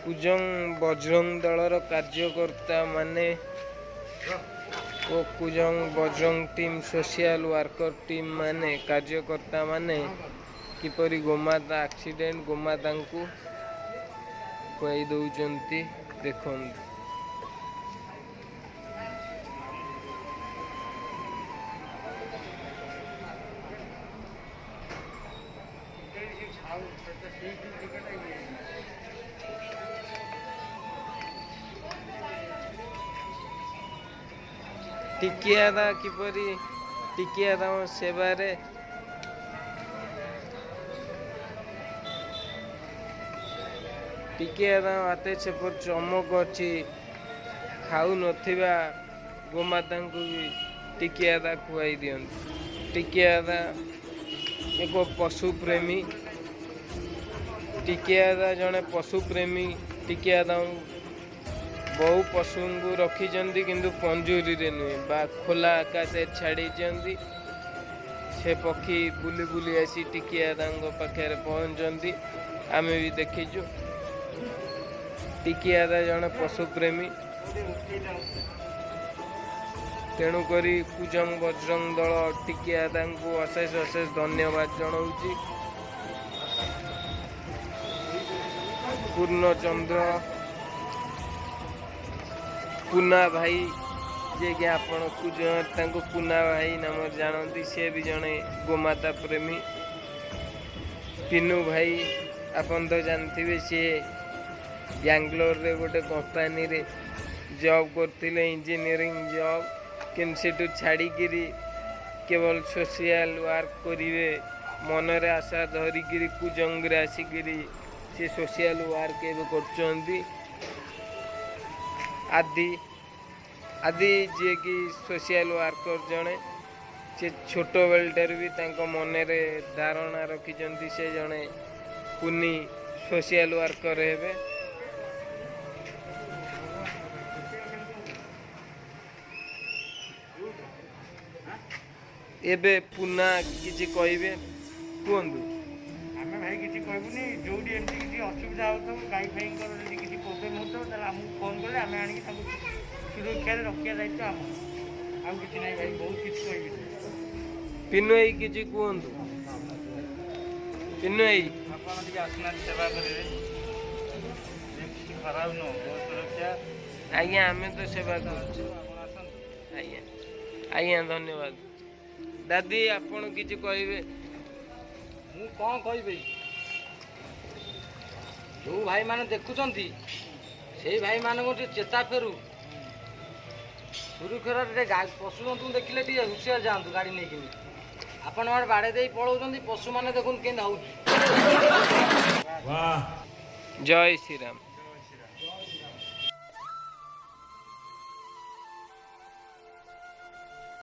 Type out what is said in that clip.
କୁଜଙ୍ଗ ବଜରଙ୍ଗ ଦଳର କାର୍ଯ୍ୟକର୍ତ୍ତା ମାନେ ଓ Kujang Bajrang team, social worker team ମାନେ, କାର୍ଯ୍ୟକର୍ତ୍ତା ମାନେ କିପରି ଗୋମାତା ଆକ୍ସିଡେଣ୍ଟ ଗୋମାତାଙ୍କୁ ଖୁଆଇ ଦେଉଛନ୍ତି ଦେଖନ୍ତୁ। ଟିକିଆଦା କିପରି ଟିକିଆଦା ସେବାରେ ଟିକିଆଦା ହାତେ ସେପରି ଚମକ ଅଛି, ଖାଉନଥିବା ଗୋମାତାଙ୍କୁ ବି ଟିକିଆଦା ଖୁଆଇ ଦିଅନ୍ତି। ଟିକିଆଦା ଏକ ପଶୁପ୍ରେମୀ। ଟିକିଆଦା ଜଣେ ପଶୁପ୍ରେମୀ। ଟିକିଆଦା ବହୁ ପଶୁଙ୍କୁ ରଖିଛନ୍ତି, କିନ୍ତୁ ପଞ୍ଜୁରୀରେ ନୁହେଁ ବା ଖୋଲା ଆକାଶରେ ଛାଡ଼ିଛନ୍ତି। ସେ ପକ୍ଷୀ ବୁଲି ବୁଲି ଆସି ଟିକିଆଦାଙ୍କ ପାଖରେ ପହଞ୍ଚନ୍ତି, ଆମେ ବି ଦେଖିଛୁ। ଟିକିଆଦା ଜଣେ ପଶୁପ୍ରେମୀ, ତେଣୁକରି କୁଜଙ୍ଗ ବଜରଙ୍ଗ ଦଳ ଟିକିଆଦାଙ୍କୁ ଅଶେଷ ଅଶେଷ ଧନ୍ୟବାଦ ଜଣାଉଛି। ପୂର୍ଣ୍ଣଚନ୍ଦ୍ର ପୁନା ଭାଇ, ଯିଏକି ଆପଣ ତାଙ୍କୁ ପୁନା ଭାଇ ନାମରେ ଜାଣନ୍ତି, ସେ ବି ଜଣେ ଗୋମାତା ପ୍ରେମୀ। ପିନୁ ଭାଇ ଆପଣ ତ ଜାଣିଥିବେ, ସିଏ ବାଙ୍ଗାଲୋରରେ ଗୋଟେ କମ୍ପାନୀରେ ଜବ୍ କରୁଥିଲେ, ଇଞ୍ଜିନିୟରିଂ ଜବ୍, କିନ୍ତୁ ସେଠୁ ଛାଡ଼ିକିରି କେବଳ ସୋସିଆଲ ୱାର୍କ କରିବେ ମନରେ ଆଶା ଧରିକିରି କୁଜଙ୍ଗରେ ଆସିକିରି ସେ ସୋସିଆଲ ୱାର୍କ ଏବେ କରୁଛନ୍ତି। ଆଦି ଆଦି ଯିଏକି ସୋସିଆଲ ୱାର୍କର ଜଣେ, ସେ ଛୋଟବେଳଠାରୁ ବି ତାଙ୍କ ମନରେ ଧାରଣା ରଖିଛନ୍ତି ସେ ଜଣେ କୁନି ସୋସିଆଲ ୱାର୍କର ହେବେ। ଏବେ ପୁନା କିଛି କହିବେ, କୁହନ୍ତୁ। ଆମେ ଭାଇ କିଛି କହିବୁନି। ଯୋଉଠି ଏମିତି କିଛି ଅସୁବିଧା ହେଉଥିବ, ଗାଈ ଫାଇଙ୍କର ଯଦି କିଛି ପ୍ରୋବ୍ଲେମ୍ ହେଉଥିବ, ତାହେଲେ ଆମକୁ ଫୋନ୍ କଲେ ଆମେ ଆଣିକି ତାଙ୍କୁ ସୁରକ୍ଷାରେ ରଖିବା ଦାୟିତ୍ୱ ଆମର। ଆଉ କିଛି ନାହିଁ ଭାଇ, ବହୁତ କିଛି କହିବି। ପିନୁ ଭାଇ କିଛି କୁହନ୍ତୁ। ପିନୁ ଭାଇ ଆପଣ ଟିକେ ଆସୁନାହାନ୍ତି, ସେବା କରିବେ, କିଛି ଖରାପ ନୁହଁ, ବହୁତ ସୁରକ୍ଷା। ଆଜ୍ଞା, ଆମେ ତ ସେବା କରୁଛୁ। ଆପଣ ଆସନ୍ତୁ। ଆଜ୍ଞା ଆଜ୍ଞା, ଧନ୍ୟବାଦ। ଦାଦି ଆପଣ କିଛି କହିବେ? ମୁଁ କ'ଣ କହିବି, ଯେଉଁ ଭାଇମାନେ ଦେଖୁଛନ୍ତି ସେଇ ଭାଇମାନଙ୍କୁ ଟିକେ ଚେତା ଫେରୁ, ସୁରକ୍ଷାରେ ଟିକେ ପଶୁଜନ୍ତୁ ଦେଖିଲେ ଟିକେ ହୁସିଆର ଯାଆନ୍ତୁ ଗାଡ଼ି ନେଇକିନି। ଆପଣ ମାନେ ବାଡ଼େଇ ଦେଇ ପଳାଉଛନ୍ତି, ପଶୁମାନେ ଦେଖନ୍ତୁ କେମିତି ହେଉଛି। ଜୟ ଶ୍ରୀରାମ।